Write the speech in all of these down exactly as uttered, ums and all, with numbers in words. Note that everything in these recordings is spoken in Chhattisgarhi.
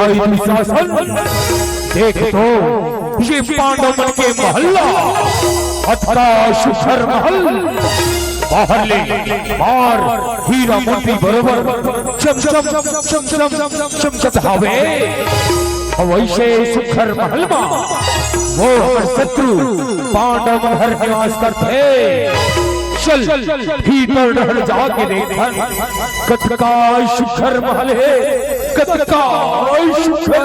भाई दुशासन, देख तो ये पांडव मन के महल ला, अतका सुघर महल, बाहर ले मार हीरा मोती बरोबर चम चम चम चम चमकत हावे। अउ वइसे सुघर महल मा वो हमर शत्रु पांडव मन हर निवास करथे। चल, भीतर डहर जाके देखन, कतका सुघर महल हे, कतका सुघर।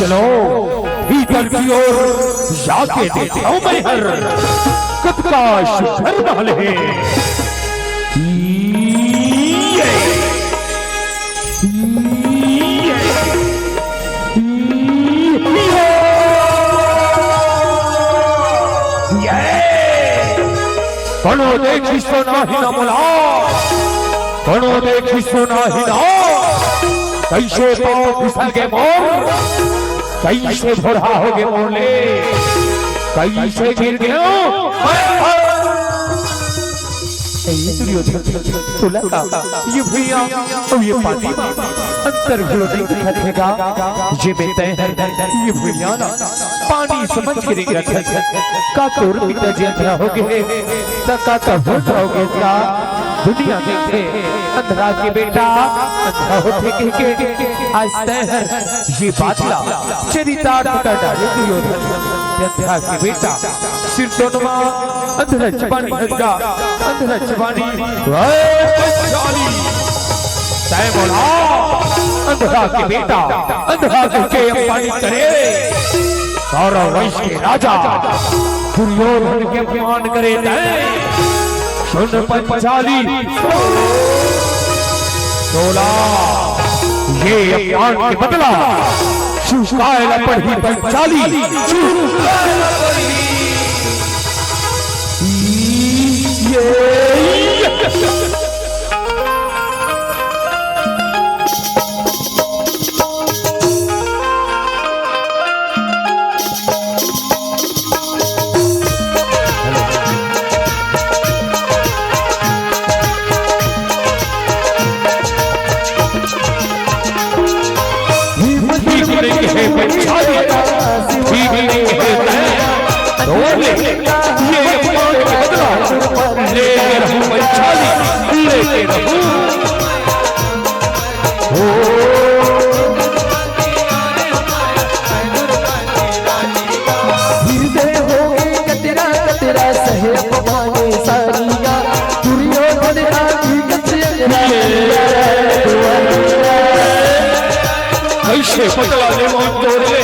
चलो, भीतर की ओर जाके देखता हूँ मैं हर कतका सुघर महल हे। ये, ये, ये, ये। कोनो देखिस तो नाही ना मोला, कोनो देखिस तो नाही ना। कइसे पाँव फिसल गे मोर, कइसे भोरहा हो गे मोर ले, कइसे गिर गेंव। ए दुर्योधन, तोला का ये भुइयां अउ ये पानी मा अंतर घलो नइ दिखत हे गा, जेमे तैं हर ये भुइयां ला पानी समझ के रेंगत हस। का तोर पिताजी अंधरा हो गे हे, त का तहूँ अंधरा हो गे का? दुनिया देखथे अंधरा के बेटा अंधरा होथे कहिके, आज तैं हर ये बात ला चरितार्थ कर डारे दुर्योधन। अंधरा के बेटा सिरतोनवा अंधरा जबानी हरगा, अंधरा जबानी। ए पंचाली, तैं मोला अंधरा के बेटा, अंधरा कहिके अपमानित करे, कौरव वंश के राजा दुर्योधन के अपमान करे तैं। सुन पंचाली, तोला ये अपमान के बदला चुकाए ला पड़ही पंचाली, चुकाए ला पड़ही। ये कइसे बदला लेवंव तोर ले,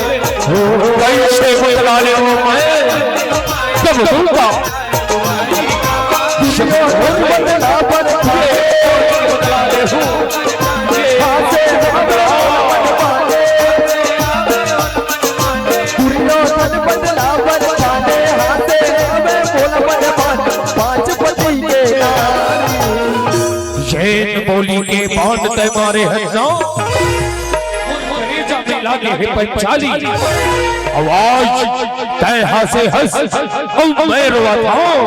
कइसे बदला लेवंव मैं, तब दूंगा। जैन बोली के बांध तैं मारे हस ना। लागे हे पंचाली। आवाज तय हंसे हंस, अउ मैं रोवत हंव।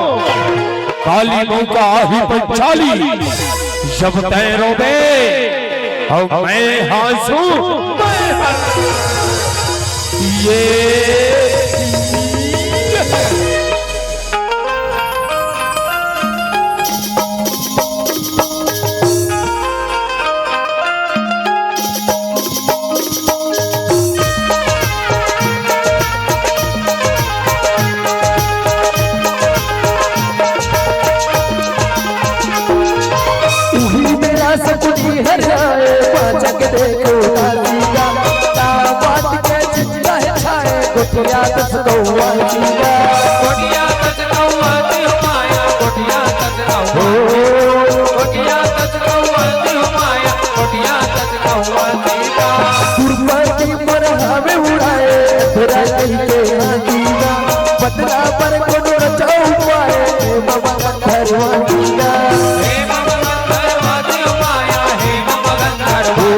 काली मौका आही पंचाली, जब तय रोबे, अउ मैं हंसूं, मैं हंसूं। ये उही बेरा सकुनी हर आए, पाचक देखो दासीगा, तावात के चिंता है छाए, गोटिया दस कौआ जीगा। गोटिया दस कौआ दी हो माया, गोटिया दस कौआ। हो। गोटिया दस कौआ दी हो माया, गोटिया दस कौआ जीगा। कुर्बा की पर हमें उड़ाए, तेरा कहीं के हाथीगा। बदला पर कोनो रचाऊ पाए, बाबा गंधर्वा जीगा। हे बाबा गंधर्वा दी हो माया, हे बाबा गंधर्वा। हो।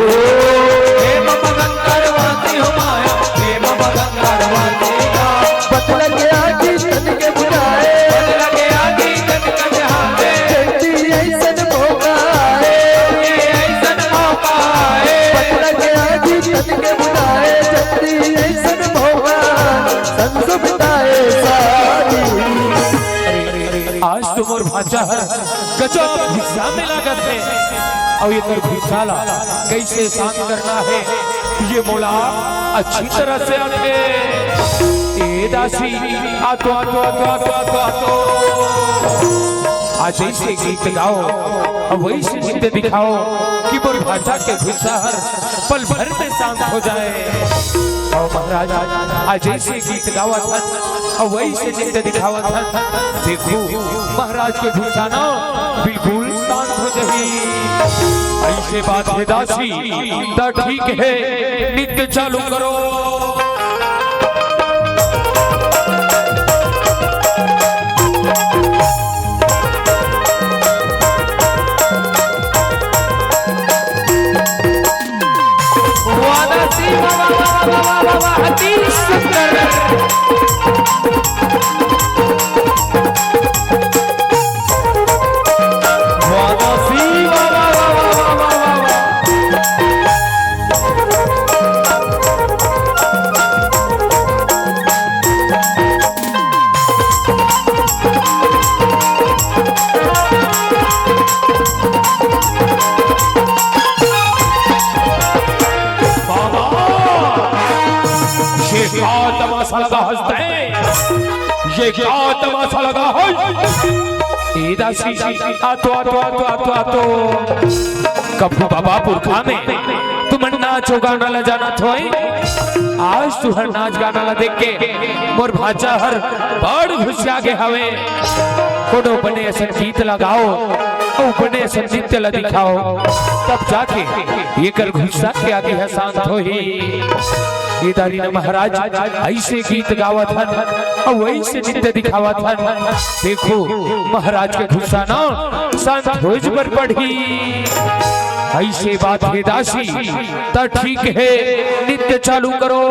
हे बाबा गंधर्वा दी हो माया, हे बाबा गंधर्वा जीगा। बदला के आगी तन के बुझाए। बदला के आगी तन के बुझाए। जल्दी ऐसन मौका आए। जल्दी ऐसन मौका आए। बदला के आगी तन के बुझाए। जल्दी ऐसन मौका आए। संसुबिताए सारी। आज तो मोर भांचा हर गजब गुस्सा में लागत हे। अउ एकर गुस्सा ला कइसे शांत करना हे, ये मोला अच्छी तरह से आथे। ए दासी, आ तो, आ तो, आ तो, आ तो, आ तो, आ तो। आज जइसे गीत गाओ, अउ वइसे नृत्य दिखाओ कि मोर भांचा के गुस्सा हर पल भर में शांत हो जाए। अउ महाराज, आज जइसे गीत गावत हन, अउ वइसे नृत्य दिखावत हन, देखो, महाराज के गुस्सा ना बिल्कुल शांत हो जाही। अइसे बात हे दासी, त ठीक हे, नृत्य चालू करो। वाह दासी, वाह, वाह, वाह, अति सुंदर। वाह दासी, वाह, वाह, वाह। बाबा, ये का तमाशा लगा हस तैं? ये का तमाशा लगा है? ए दासी, आ तो, आ तो, आ तो, आ तो, आ तो। कभू बाबा पुरखा में तुमन नाचो गाना ला जानत होय। आज तुहर नाच गाना ला देख के मोर भांचा हर बड़ घुसिया गे हवे। कोनो बने असन गीत ला गाओ, अउ बने असन नृत्य ला दिखाओ, तब जाके एकर गुस्सा के आगी ह शांत होही। ए दारी न महाराज अइसे गीत गावत हन, अउ अइसे नृत्य दिखावत हन। देखो, महाराज के गुस्सा ना शांत होइच बर पड़ही। अइसे बात हे दासी, त ठीक हे, नृत्य चालू करो।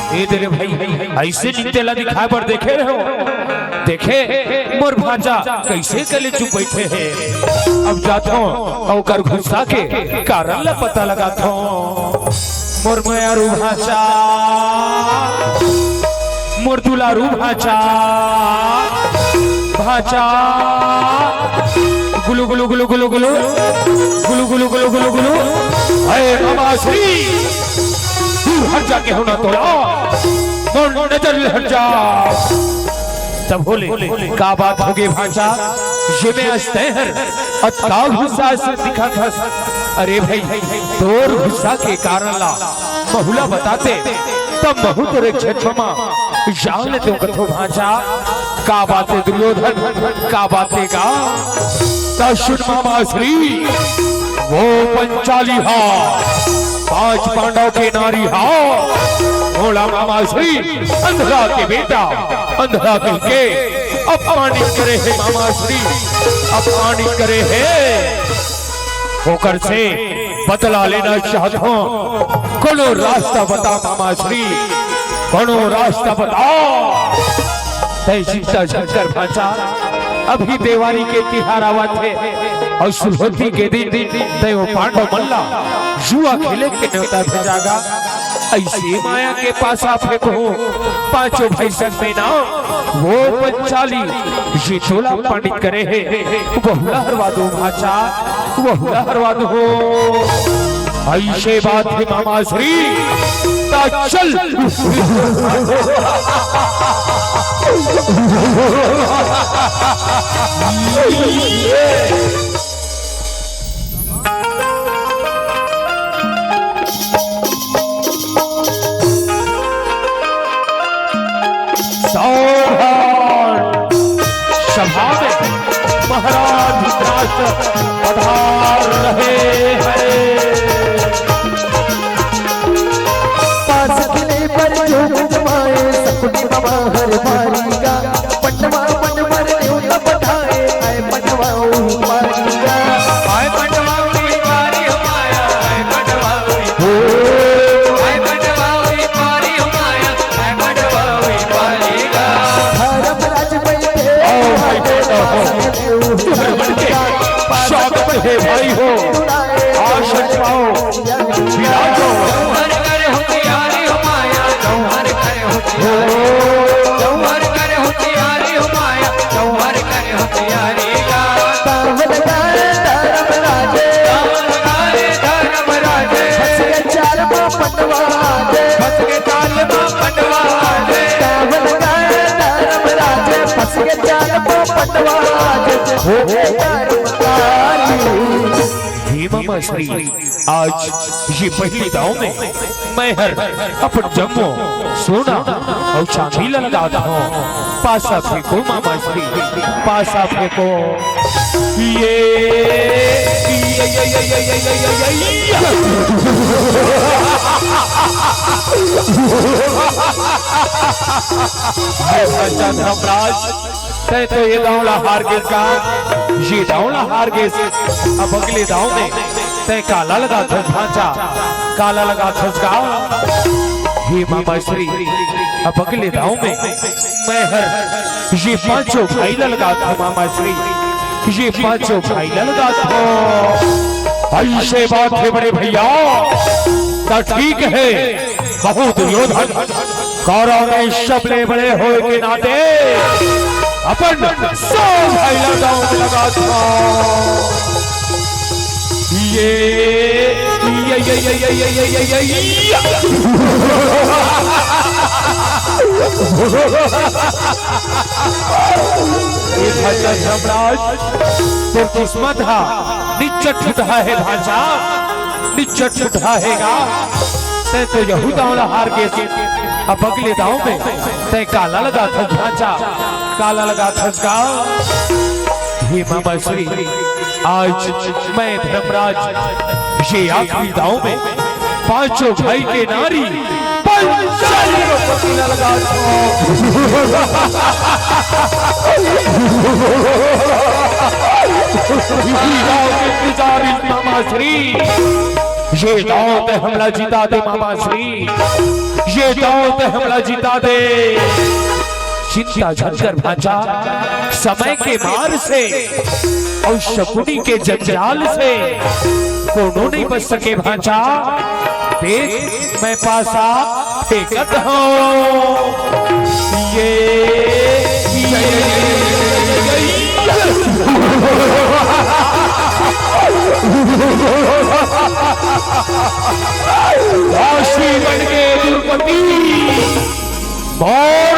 ए दे रे भाई, अइसे नृत्य ला दिखाय बर देखे रहे हो? देखे, मोर भांचा कइसे कलेचुप बइठे हे। अब जाथों, अउ ओकर गुस्सा के कारण ला पता लगाथों। मोर मयारू भांचा, मोर दुलारू भांचा, भांचा, गुलु गुलु गुलु गुलु गुलु, गुलु गुलु गुलु गुलु गुलु। अरे मामा श्री, तू हट जा, केहूं ना तोला, मोर नजर ले हट जा। तब बोले, का बात होगे भांचा, जेमे आज तैं हर अतका गुस्सा से दिखत हस? अरे भाई, तोर गुस्सा के कारण ला महूं ला बताते, तब महूं तोरे क्षेत्र मा जान लेतेंव कथों भांचा। का बात हे दुर्योधन, का बात हे का? त सुन मामा श्री, वो पंचाली हा, पांच पांडव के नारी हा, मोला मामा श्री, अंधरा के बेटा, अंधरा कहिके अपमानित करे हे मामा श्री, अपमानित करे हे। ओकर से बदला लेना चाहत हों। कोनो रास्ता बता मामा श्री, कोनो रास्ता बता। तैं चिंता झन कर भांचा, अभी देवारी के तिहार आवत हे अउ सुरहोती के दिन, दिन तैं वो पांडव मन ला जुआ खेले के नेवता भेजा गा। अइसे माया के पासा फेंकहूं, पांचों भाई संग में ना, वो पंचाली जे तोला अपमानित करे हे, वहू ला हरवा दूं भांचा, वहू ला हरवा दूं। अइसे बात हे मामा श्री, त चल। सावधान! सभा में महाराज धृतराष्ट्र पधार रहे हैं। पास खिले पर जो जमाए, सपने बाबा हर बारी का। पटवा मन मर न्यू न पठाए, आए पटवा उपारी का। आए पटवा उपारी हो माया, आए पटवा उपारी। ओ। आए पटवा उपारी हो माया, आए पटवा उपारी का। धर्मराज बैठे आओ भाई, बैठो। तुम्हारे मन के स्वागत है भाई हो, आसन पाओ, विराजो। जौहर करे होशियारी हो माया, जौहर करे होशियारी। जौहर करे होशियारी हो माया, जौहर करे होशियारी का। तावल गाए धर्मराजे। तावल गाए धर्मराजे। फंस के चाल मा पटवा दे। फंस के चाल मा पटवा दे। तावल गाए धर्मराजे। फंस के चाल मा पटवा दे। हो गए धर्मराज। हे मामा श्री, आज ये पहली दांव में मैं हर अपन जम्मो सोना अउ चांदी ल लगात हों। पासा फेंको मामा श्री, पासा फेंको। ये, ये, ये, ये। अच्छा धर्मराज, तैं तो ये दांव ला हार गेस गा, ये दांव ला हार गेस। अब अगले दांव में तैं काला लगाथस भांचा, काला लगाथस गा। हे मामा श्री, अब अगले दांव में मैं हर ये पांचों भाई ला लगाथों मामा श्री, ये पांचों भाई ला लगाथों। अइसे बात हे बड़े भैया, त ठीक हे। कहूं दुर्योधन, कौरव में सबले बड़े होए के नाते अपन सब भाई ला दांव में लगाथों। ये, ये, ये, ये। ये भांचा धर्मराज, तोर किस्मत हा निच्चट फुटहा हे भांचा, निच्चट फुटहा हे गा। तैं तो यहू दांव ला हार गेस, अब अगले दांव में तैं काला लगाथस भांचा, काला लगाथस गा। हे मामा श्री, आज मैं धर्मराज ये आखिरी दांव में पांचों भाई के नारी पंचाली के पति ला लगाथों। ये दांव के पुजारी मामा श्री, ये दांव तैं हमला जिता दे मामा श्री, ये दांव तैं हमला जिता दे। चिंता झन कर भांचा, समय के मार से अउ शकुनी के जंजाल से कोनो नहीं बच सके भांचा। एक मैं पासा फेंकत हूँ। ये, ये, दासी बन के दुर्पति और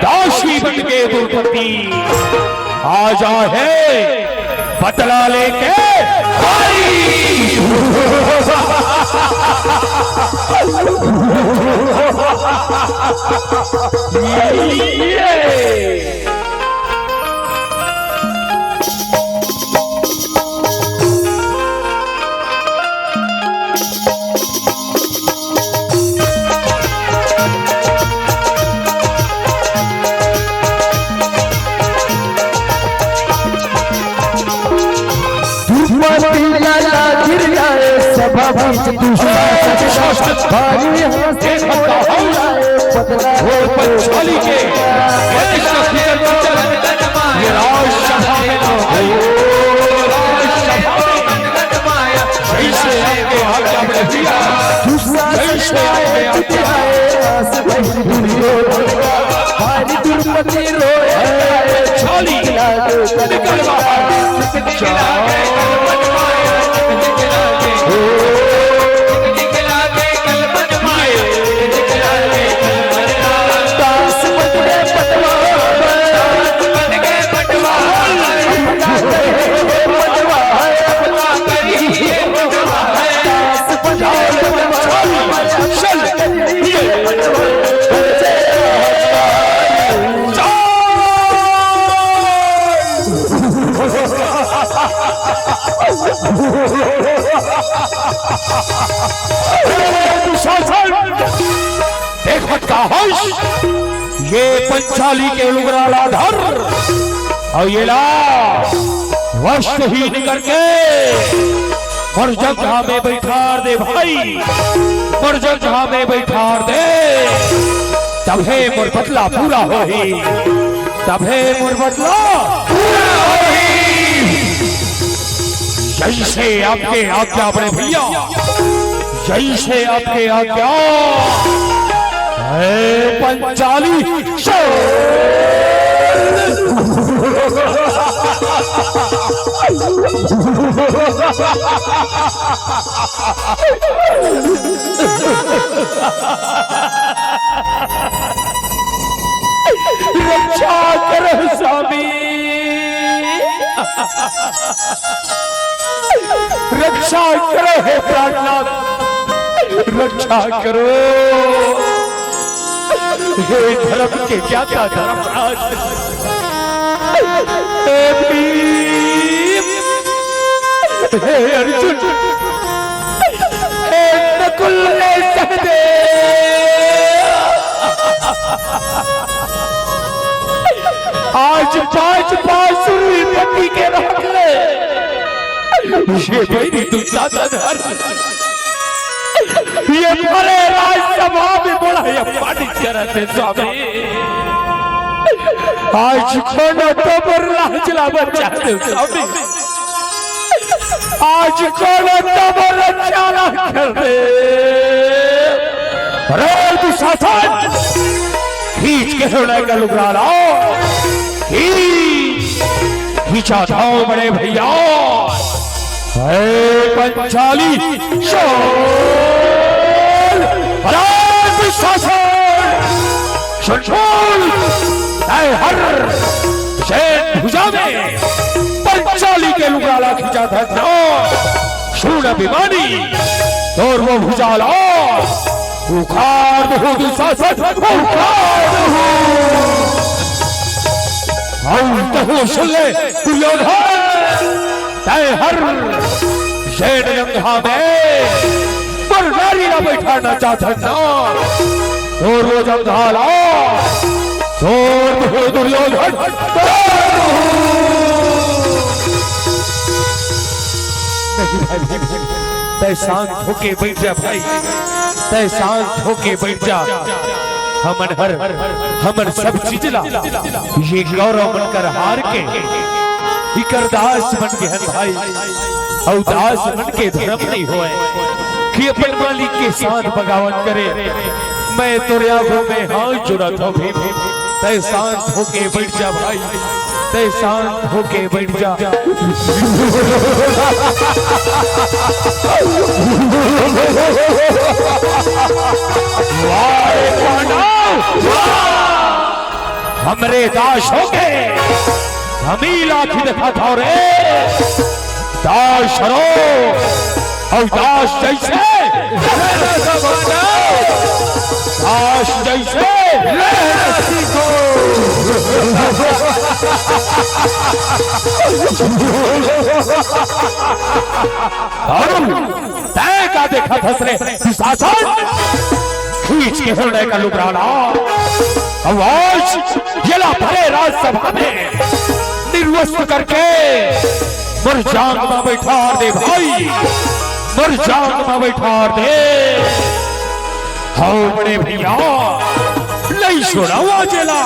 दासी बन के दुर्पति आजा है बदला लेके भाई। देखत का हस, ये पंचाली के लुगरा ला धर अउ ये ला वस्त्रहीन करके मोर जगह में बैठार दे भाई, मोर जगह में बैठार दे, तभे मोर बदला पूरा होही, तभे मोर बदला पूरा होही। जैसे आपके आज्ञा बड़े भैया, जैसे आपके आज्ञा। हे पंचाली, रक्षा करो स्वामी, रक्षा करो हे प्राणनाथ, रक्षा करो हे धर्म के ज्ञाता धर्मराज, हे भीम, हे अर्जुन, हे नकुल, हे सहदेव। आज पांच बांसुरी पति के राख ले, ये बैरी दुशासन हर, ये भरे राजसभा में बड़ा ये पानी करत हे स्वामी। आज कोनो तो मोर लाज ला बचा दे स्वामी। आज कोनो तो मोर रक्षा ला कर दे। अरे दुशासन, खींच के हृदय का लुगरा लाओ। खींच, खींचा धाओ बड़े भैया। हे पंचाली, शोल। अरे दुशासन, सुन सुन, तय हर शेर भुजा में पंचाली के लुगरा ला खींचा धरना। सुन अभिमानी, तोर वो भुजा ला उखाड़ दहूं दुशासन, उखाड़ दहूं। अउ तहूं सुन ले दुर्योधन, तय हर शेर जंघा में पर नारी ला बैठाना चाहत हन ना। तोर वो जंघा ला, तोर दहूं दुर्योधन, तोर दहूं। नहीं भाई, तय शांत होके बैठ जा भाई, तय शांत होके बैठ जा। हमन हर, हमन सब चीज ला ये गौरव मन कर हार के इकर दास बन गे हन भाई, अउ दास बन के धर्म नहीं होय। कि अपन मालिक के साथ बगावत करे। मैं तोरे आगू में हाथ जोड़त हूँ भीम, तय शांत होके बैठ जा भाई, तय शांत होके बैठ जा। वाह रे पांडव, वाह! हमरे दास होके हमी लाठी दिखा था रे। दास रो, अउ दास जैसे, दास जैसे। अरुण, तय का देखा थस रे दुशासन? खींच के होने का लुबराना। अब आज येला भरे राजसभा में निर्वस्त्र करके मोर जांग में बैठार दे भाई, मोर जांग में बैठार दे। हव बड़े भैया, नहीं छोड़ावा जेला।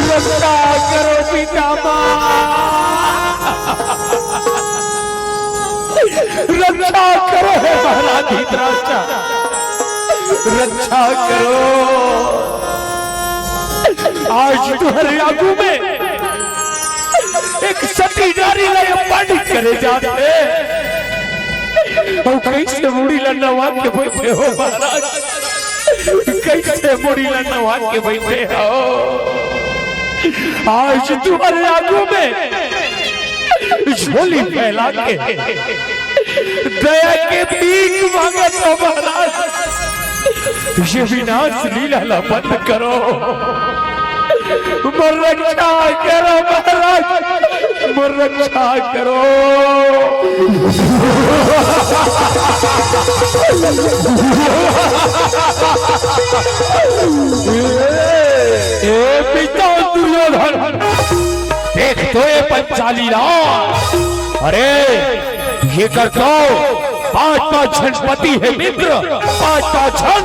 रक्षा करो पितामह, रक्षा करो हे महाराज धृतराष्ट्र, रक्षा करो। आज तुहरे आगू में एक सती नारी ला अपमानित करे जात हे। अउ कइसे मुड़ी ला नवा के बइठे हो महाराज, कइसे मुड़ी ला नवा के बइठे हो। आज तुहरे आगू में झोली फैला के दया के भीख मांगत हो महाराज। ये विनाश लीला ला बंद करो, मोर रक्षा करो महाराज, मोर रक्षा करो। ए पिता दुर्योधन, देख तो ये पंचाली ला। अरे, ये कर तो पांच पांच झन पति हे मित्र, पांच पांच झन।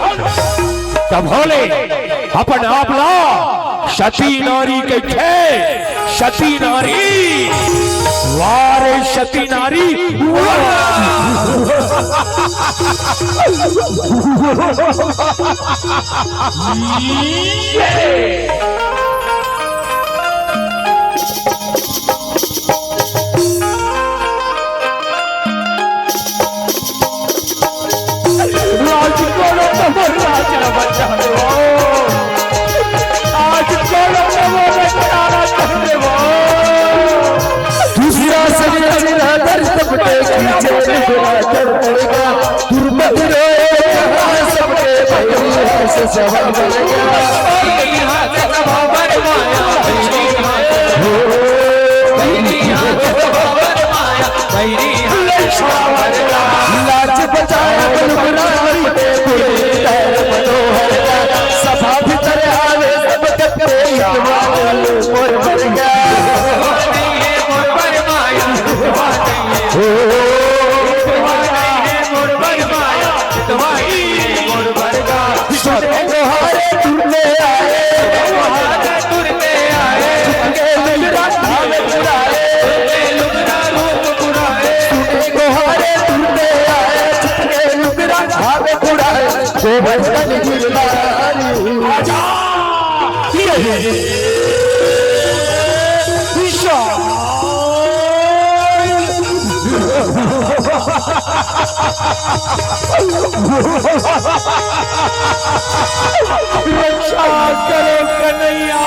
तब होले अपन आप ला सती नारी कहिथे, सती नारी। वाह रे सती नारी, वाह। राज करो तमर राज न बचावे हो। आज करो तमर राज न बचावे हो। दूसरा सजन सिरहदर सबके खींचे निगरादर पड़ेगा। दुर्मत रे यहाँ सबके भैया से सवाल बनेगा। लाज बचाए बलुगरानी के पुरंदर मनोहर का सभा भीतर आवे सब जगते इतवाल मोर बन गया। हो बचपन की बारी। आजा। ये विशाल। रक्षा करो कन्हैया,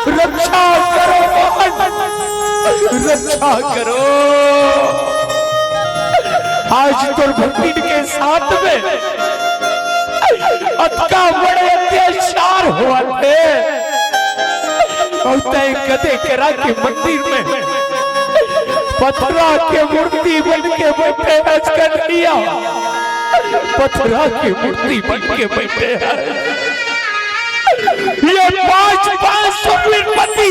रक्षा करो मोहन, रक्षा करो। आज तोर भक्तिन के साथ में अतका बड़े अत्याचार होवत हे। अउ तैं कदे करा के मंदिर में पथरा के मूर्ति बन के बइठे हस कन्हैया, पथरा के मूर्ति बन के बइठे हस। ये पांच पांच सुरवीर पति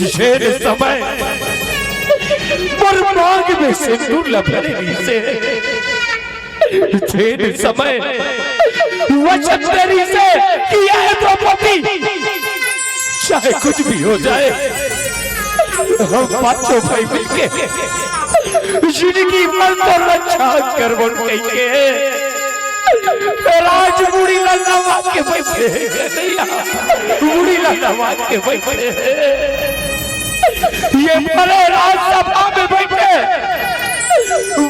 जेन समय मोर मांग में सिंदूर ल भरे रिहिसे, जेन समय वचन दे रिहिसे कि ये द्रौपदी, चाहे कुछ भी हो जाए, हम पांचों भाई मिलके जिंदगी भर तोर रक्षा करबो कहिके, फेर आज मुड़ी ल नवा के बइठे हे कन्हैया, मुड़ी ल नवा के बइठे हे। ये बड़े राजसभा में बइठे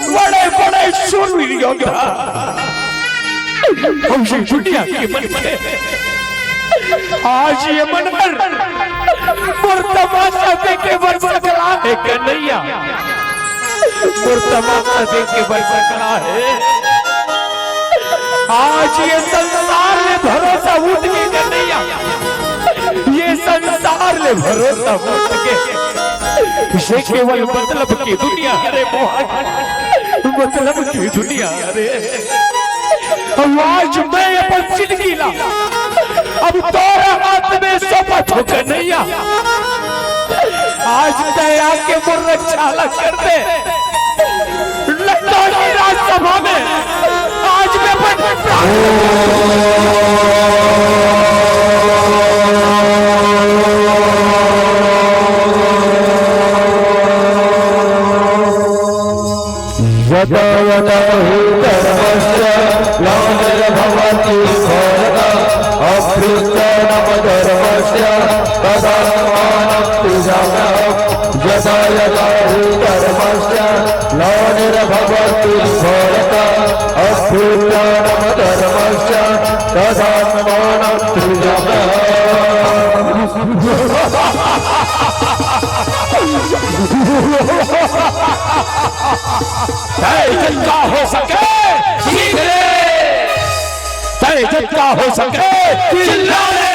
बड़े बड़े शूरवीर योद्धा, अउ ये दुनिया के मन में आज ये मन पर मोर तमाशा देखे बर सकला हे कन्हैया, मोर तमाशा देखे बर सकला हे। आज ये संसार ले भरोसा उठ के कन्हैया, ये संसार ले भरोसा उठ के, ये केवल मतलब की दुनिया हरे मोहन, मतलब की दुनिया हरे। अब आज मैं अपन जिंदगी ला अब तोरे हाथ में सौंपत हों कन्हैया। आज तैं आके मोर रक्षा ला कर दे, नहीं तो ये राजसभा में आज मैं अपन प्राण यदा यदा हि धर्मस्य ग्लानिर्भवति भारत, अभ्युत्थानं धर्मस्य तदात्मानं सृजाम्यहम्। यदा यदा हि धर्मस्य ग्लानिर्भवति भारत, अभ्युत्थानं धर्मस्य तदात्मानं सृजाम्यहम्। तैं जितना हो सके चीख ले, तैं जितना हो सके चिल्ला ले,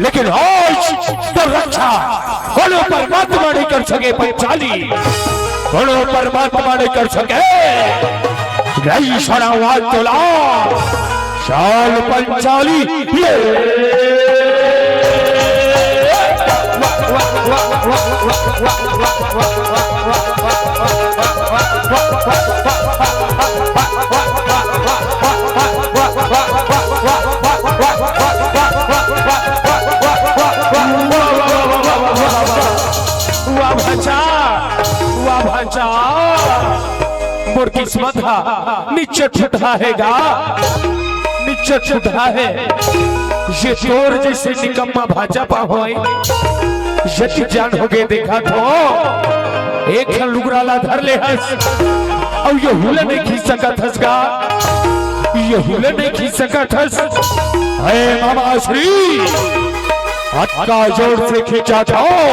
लेकिन आज तोर रक्षा कोनो परमात्मा नहीं कर सके पंचाली, कोनो परमात्मा नहीं कर सके। नहीं सुना आवाज तोला। चल पंचाली, ये। वाह भांचा, वाह भांचा। मोर किस्मत हा निच्चट फुटहा हे गा, निच्चट फुटहा हे। ये तोर जइसे निकम्मा भांचा पाहों, यति जान होगे देखत हों, एक ठन लुगरा ला धर ले हस, अउ ये हुला नहीं खींच सकत हस गा, ये हुला नहीं खींच सकत हस। हे मामा श्री, अतका जोर से खींचत हों,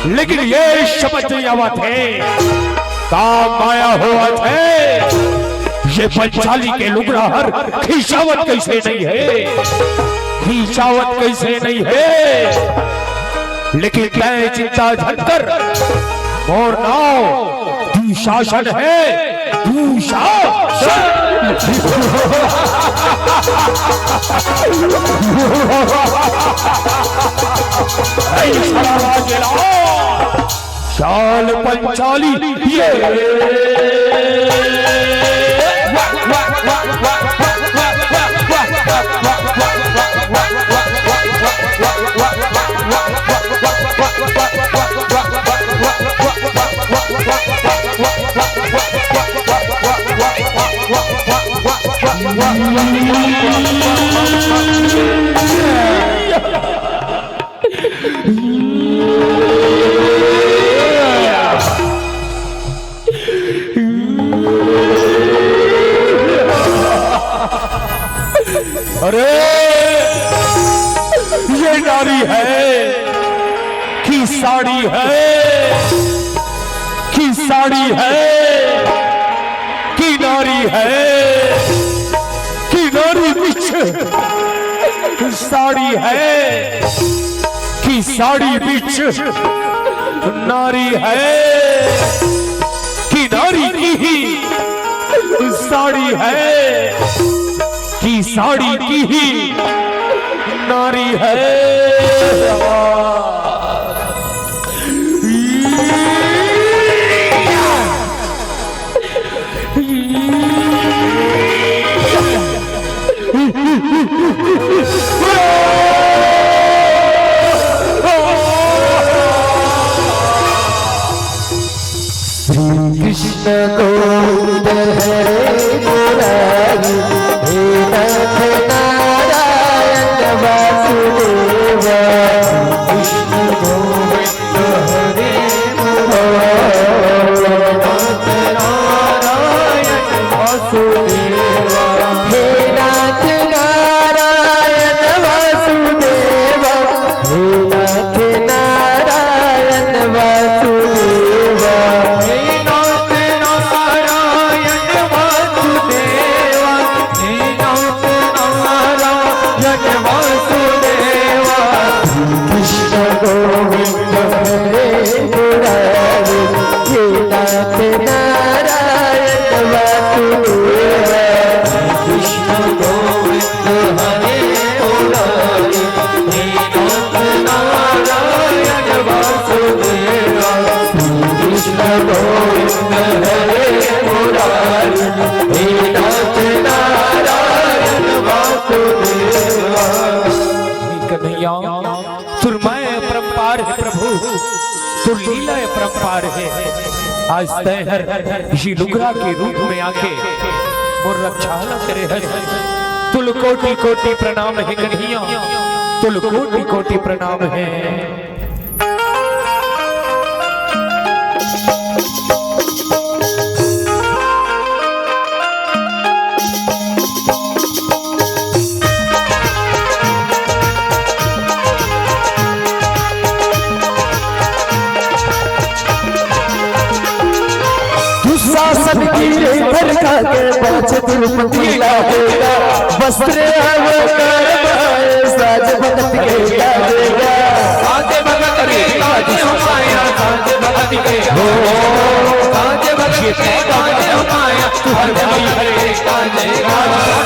लेकिन ये समझ नहीं आवत हे, का माया होवत हे। ये पंचाली के लुगरा हर खींचावत कइसे नहीं हे, खींचावत कइसे नहीं हे। लेकिन तैं चिंता झन कर, मोर नाव दुशासन हे, दुशासन। ऐसा राजेला। चाल पंचाली, ये। कि साड़ी है, कि साड़ी है, कि नारी है, कि नारी बीच साड़ी है, कि साड़ी बीच नारी है, कि नारी की ही साड़ी है, कि साड़ी की ही नारी है। श्री कृष्ण गोविंद हरे मुरारी, हे नाथ नारायण वासुदेवा। कृष्ण गोविंद हरे मुरारी, नाथ नारायण वासुदेवा। हे नाथ नारायण वासुदेवा, हे नाथ नारायण वासुदेवा। हे नाथ नारायण वासुदेवा, हे नाथ नारायण वासुदेवा। कृष्ण गोविंद हरे मुरारी, हे नाथ नारायण वासुदेवा। कृष्ण गोविंद हरे मुरारी, हे नाथ नारायण वासुदेवा। कृष्ण गोविंद हरे मुरारी, हे नाथ नारायण वासुदेवा। हे कन्हैया, तुर मय अपरंपार हे प्रभु, तुर लीला अपरंपार हे। आज तैं हर इही लुगरा के रूप में आके मोर रक्षा ला करे हस। तुल कोटि कोटि प्रणाम हे कन्हैया, तुल कोटि कोटि प्रणाम हे। दुशासन की रे भड़का के पाछे द्रौपदी ला देगा, वस्त्र अलंकार पाए, साज भगत के ला देगा। साज भगत के ला देगा, साज भगत के। हो। साज भगत के ला देगा, साज भगत के ला देगा।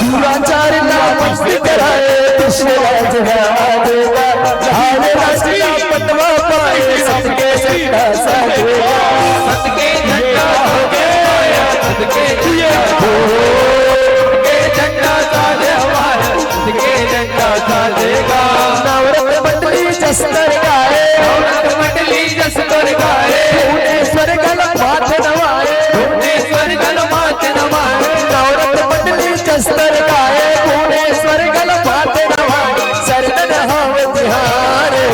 दुराचार ना मस्त कराए, कृष्ण राज है आ देगा। हरे राज का पटवा पाए, सबके झंडा साजेगा। सबके झंडा हो गया, सबके झंडा हो गया। सबके झंडा साजे हमारा, सबके झंडा साजेगा। नवरत्न मंडली जस कर गाए, नवरत्न मंडली जस कर गाए। भुवनेश्वर गल माथ नवाए, भुवनेश्वर गल माथ नवाए। नवरत्न मंडली जस कर गाए, भुवनेश्वर गल माथ नवाए। शरण हव तिहारे।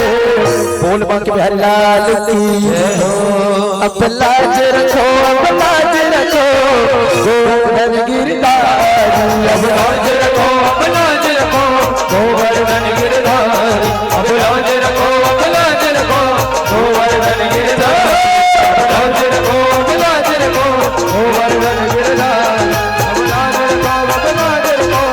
बोल बांके बिहारी लाल की। अब लाज रखो, अब लाज रखो, गोवर्धन गिरधारी। अब लाज रखो, अब लाज रखो, गोवर्धन गिरधारी। अब लाज रखो, अब लाज रखो, गोवर्धन गिरधारी। अब लाज रखो, अब लाज रखो, गोवर्धन गिरधारी। अब लाज रखो, अब लाज रखो,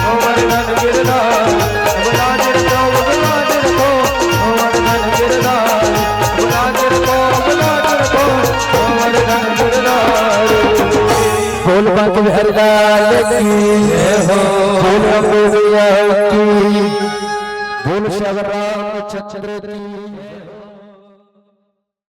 गोवर्धन गिरधारी। अब लाज रखो, अब लाज रखो, गोवर्धन गिरधारी। अब लाज रखो, अब लाज रखो, गोवर्धन गिरधारी। बोल बांके बिहारी लाल की जय हो। बोल रघुवीर की। बोल श्याम रामचंद्र की।